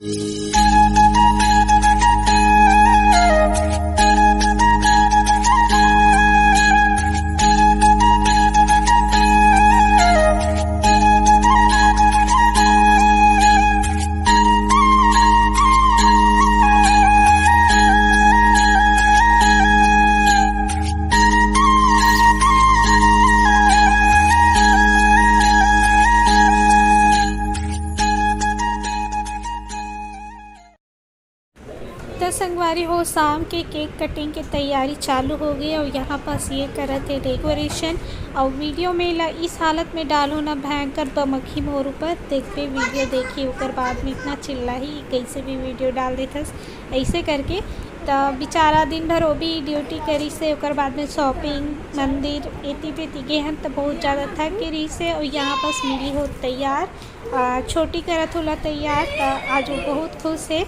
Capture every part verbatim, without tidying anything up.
तो संगवारी हो, शाम के केक कटिंग के तैयारी चालू हो गई और यहाँ पास ये करत हे डेकोरेशन। और वीडियो में ला इस हालत में डालो ना, भयंकर बमकही मोर ऊपर। देखबे वीडियो देखी, ओकर बाद में इतना चिल्लाही, कैसे भी वीडियो डाल देथस ऐसे करके। तो बेचारा दिन भर वो भी ड्यूटी करिस हे, ओकर बाद में शॉपिंग, मंदिर, एती तेती गे हन, तो बहुत ज़्यादा थक गे रहिस हे। और यहाँ पास मिली हो तैयार, आ, छोटी करत होला तैयार, तो आज वो बहुत खुश हे।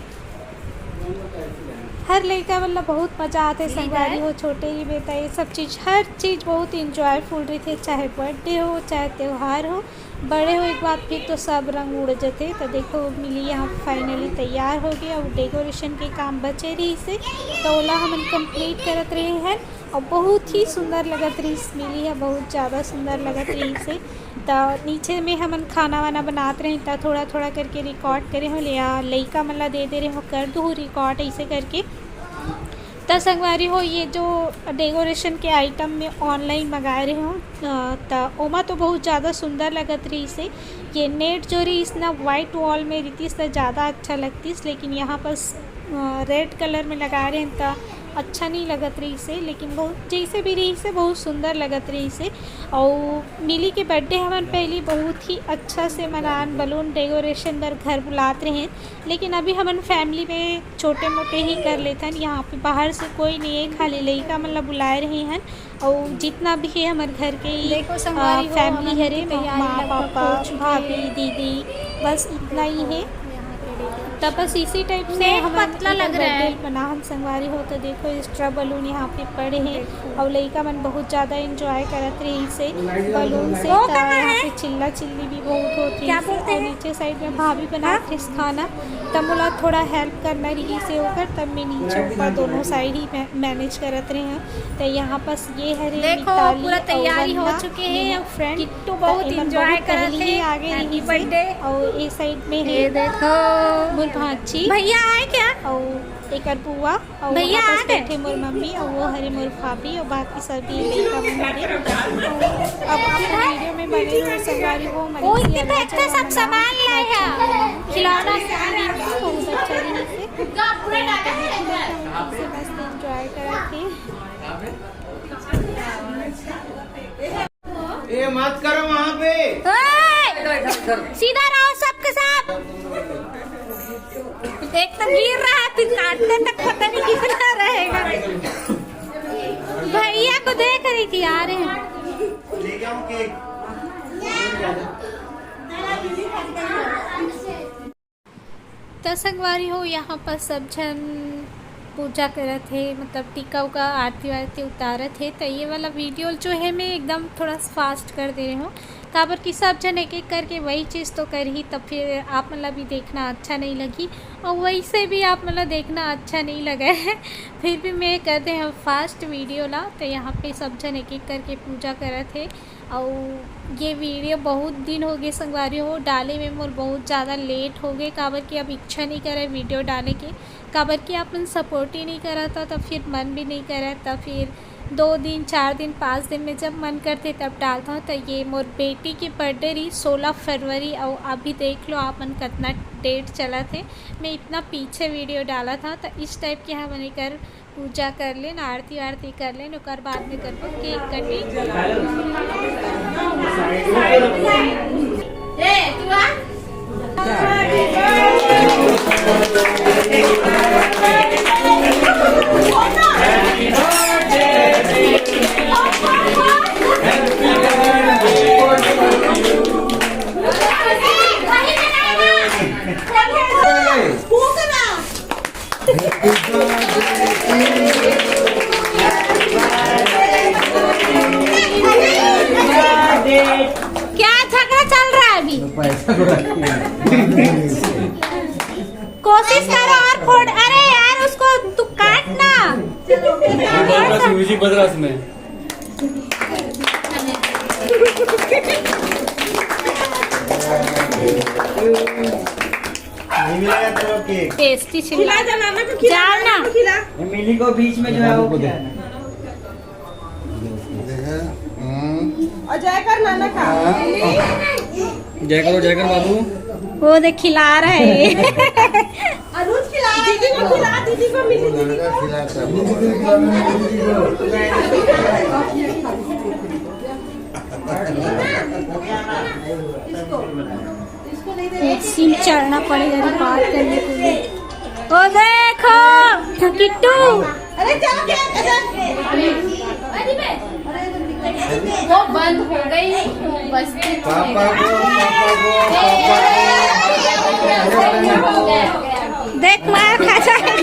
हर लइका मन ला बहुत मजा आथे संगवारी हो, छोटे ही बेटा, ये सब चीज़, हर चीज़ बहुत इंजॉयफुल रहिथे, चाहे बर्थडे हो, चाहे त्यौहार हो। बड़े हो एक बार फिर तो सब रंग उड़ जथे। तो देखो, मिली यहाँ फाइनली तैयार हो गया, और डेकोरेशन के काम बचे रहिस हे, तो ओला हमन कंप्लीट करत रहे हैं। और बहुत ही सुंदर लगत रहिस मिली है, बहुत ज़्यादा सुंदर लगत रहिस हे। त नीचे में हमन खाना वाना बनात रहे, त थोड़ा थोड़ा करके रिकॉर्ड करे हो, ले आ, लइका मन ला दे दे रहे हो, कर दू रिकॉर्ड ऐसे करके। त संगवारी हो, ये जो डेकोरेशन के आइटम में ऑनलाइन मंगाए रहे हो, अ, त ओमा तो बहुत ज़्यादा सुंदर लगत रहिस हे। ये नेट जो रहिस ना, वाइट वॉल में रहितिस त ज़्यादा अच्छा लगतिस, लेकिन यहाँ पर रेड कलर में लगा रहे हैं त अच्छा नहीं लगत रहिस हे, लेकिन बहुत, जैसे भी रहिस हे, बहुत सुंदर लगत रहिस हे। और मिली के बर्थडे हमन पहली बहुत ही अच्छा से मनान, बलून डेकोरेशन बर घर बुलात रहे, लेकिन अभी हमन फैमिली में छोटे मोटे ही कर लेथन। यहाँ पे बाहर से कोई नहीं है, खाली लइका मन ला बुलाए रहे हैं। और जितना भी है हमर घर के ही, देखो अ, संगवारी हो, फैमिली हमन हरे, के तैयारी माँ, लगभग पापा, हो चुके भाभी, हैं। दीदी, बस इतना ही है। यहाँ के देखो। तब बस इसी टाइप से नेट हमन पतला एकर लग रहा है। बर्थडे मनाहन संगवारी हो। तो देखो, एक्स्ट्रा बलून यहाँ पे पड़े हैं। देखो। और लइका मन बहुत ज़्यादा एंजॉय करत रहिस हे बलून से। वो त कहाँ यहाँ है? पे चिल्ला चिल्ली भी बहुत होत क्या रहिस हे। बोलते और हैं? नीचे साइड में भाभी बनात हाँ? रहिस खाना, तब मोला थोड़ा हेल्प करना रहिस हे ओकर, तब मैं नीचे ऊपर दोनों साइड ही मै-, मैनेज करत रहे हूँ। तो यहाँ पास ये हरे देखो, मिताली पूरा और तैयारी हो वंदना, चुके हैं। मेरी फ्रेंड। किट्टू बहुत तो एमन एंजॉय बहुत करत पहले ही हे। आगे हैप्पी रहिस हे। बर्थडे। और ये साइड में ये है देखो। मोर भांची। भैया आए क्या? और एकर बुआ और भैया वहाँ पास आ गए? बैठे मोर मम्मी और वो हरे मोर भाभी और बाकी सभी लइका मन हरे। अब आप वीडियो में बने रहो, संगवारी हो, वो इतने पैक का सब सामान लाए हैं। खिलौना सामान बहुत अच्छा रहिस हे। तो मस्त एंजॉय करत हे। ए, मत करो वहाँ पे। ओए! सीधा रहो सबके सब। एक तो गिर रहा है, फिर काटते तक पता नहीं कितना रहेगा। भैया को देख रही थी, आ रहे हैं। ले जाओ केक। त संगवारी हो, यहाँ पर सब झन पूजा करत हे, मतलब टीका उका, आरती वारती उतारत हे। त ये वाला वीडियो जो है, मैं एकदम थोड़ा फास्ट कर दे रही हूँ, काबर कि सब झन एक एक करके वही चीज़ तो करही, तब फिर आप मन ला भी देखना अच्छा नहीं लगी, और वैसे भी आप मन ला देखना अच्छा नहीं लगे है। फिर भी मैं कर दे हूँ फास्ट वीडियो ला। तो यहाँ पे सब झन एक एक करके पूजा करत हे। अउ ये वीडियो बहुत दिन हो गए संगवारी हो, डाले में मोर बहुत ज़्यादा लेट हो गए, काबर कि अब इच्छा नहीं करे वीडियो डाले के, काबर कि आप मन सपोर्ट ही नहीं करत हो, तो फिर मन भी नहीं करे। तो फिर दो दिन, चार दिन, पाँच दिन में जब मन करथे तब डालत हूँ। तो ये मोर बेटी के बर्थडे रही सोलह फरवरी, अउ अभी देख लो आप मन कितना डेट चलत हे, मैं इतना पीछे वीडियो डालत हूँ। तो इस टाइप के हमन एकर पूजा कर लेन, आरती वारती कर लेन, ओकर बाद में करबो केक कटिंग। क्या झगड़ा चल रहा है अभी? पैसा को रखिए। कोशिश करो और फोड़। अरे यार, उसको तू काट ना। बस म्यूजिक बज रहा उसमें। नहीं मिला है तो केक। टेस्टी खिला। जनाना को खिला, जाओ ना। जनाना को खिला। ये मिली को बीच में जो है वो खिलाना। देखा? हम्म। और जय कर नाना का। हाँ। जय करो, जय कर बाबू। वो देख, खिला रहा है। अनुज खिला, दीदी को खिला, दीदी को मिली, दीदी को। खिला सब। कुर्सी में चढ़ना पड़ेगा रिकॉर्ड करने के लिए। ओ देखो, किट्टू। अरे, चलो, क्या, वो बंद हो गई, बस्ती। पापा को, पापा को, पापा को। देख, मार खा जाएगा।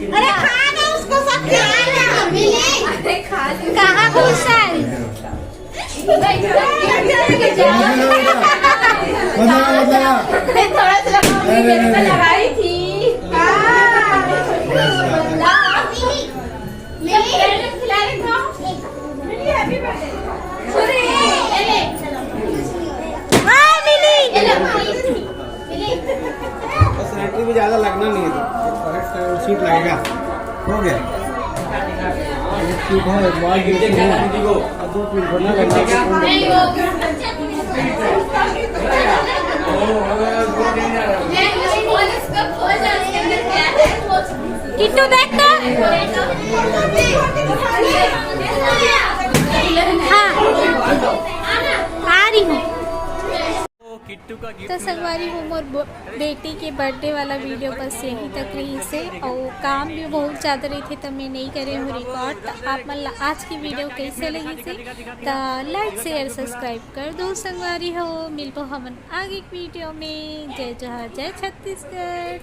अरे खा ना उसको, सब खा ना। अरे खा ले। कहाँ घुसा है? बता, बता। थोड़ा सा लगा, नहीं, नहीं, नहीं। लगाई थी। हाँ। बस एंट्री भी ज़्यादा लगना नहीं है, करेक्ट सीट लगेगा। हो गया। एक सीट है, एक बार भी सीट है। दो तीन घंटा लगना है। किट्टू देख तो। हाँ, आ रही हूँ। तो संगवारी हो, मोर ब-, बेटी के बर्थडे वाला वीडियो बस यहीं तक रहिसे, और काम भी बहुत ज़्यादा रहिथे, त मैं नहीं करे हूँ रिकॉर्ड। त आप मन ला आज की वीडियो कैसे लगिसे, त लाइक, शेयर, सब्सक्राइब कर दो संगवारी हो। मिलबो हमन आगे एक वीडियो में। जय जोहार, जय छत्तीसगढ़।